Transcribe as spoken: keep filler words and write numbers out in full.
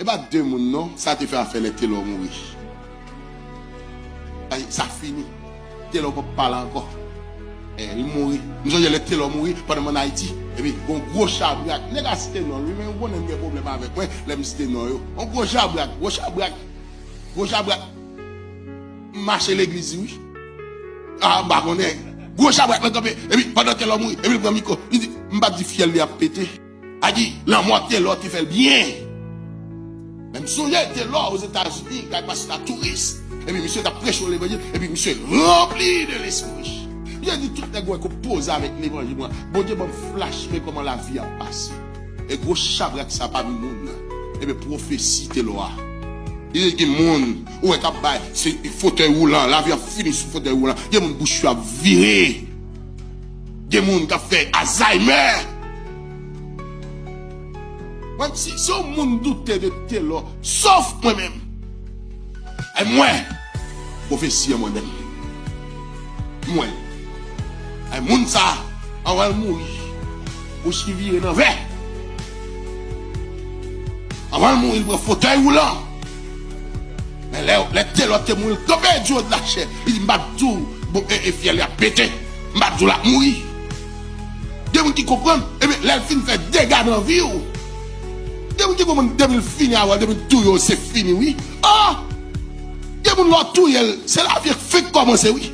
E pa de moun non, sa te fè afè lè Telò mouri. Ay, sa fini. Telò p ap pale ankò. Eh, li mouri. M sonje lè Telò mouri pandan m ann Ayiti. Epi, gon gwo chabrak. Nèg a site non l, wi, men ou konnen m gen pwoblèm avèk mwen, lè m site non yo. Yon gwo chabrak, gwo chabrak, gwo chabrak. M mache legliz, wi. Ah, m pa konnen. Gwo chabrak nan kanpe. Epi, pandan Telò mouri, epi l pran mikwo. Li di, m pa di fyèl li ap pete. A di, lanmò Telò te fè l byen. Men m sonje Telò Ozetazini, kay pastè touris. Epi misye t ap preche levanjil, epi misye ranpli de lespri. Misye di tout nèg wè k opoze avèk levanjil mwen. Bondye ban m flashback kòman lavi a pase. E gwo chabrak sa pami moun nan. Epi pwofesi Telò a. Li di gen moun, ou wè k ap bay, se fotèy woulan, lavi a fini sou fotèy woulan. Gen moun bouch yo ap vire. Gen moun k ap fè Alzheimer. Mwen, si, si yon moun doute de Telò, sòf mwen menm. E mwen, pwofesi an mwen menm. Mwen. E moun sa, anvan l mouri, bouch li vire nan vè. Anvan l mouri, li pran fotèy woulan. Men lè, lè Telò te mouri, l kanpe di yo de la chè. Li di, m pa t di w, bon, e, e fyèl li ap pete. M pa t di w l ap mouri. Gen moun ki konprann, ebyen, lè l fin fè dega nan vi w. Gen moun ki konprann, depi l fini avè w, depi l touye w, se fini, wi. Ah! Gen moun lè w touye l, se lavi a k fenk kòmanse, wi.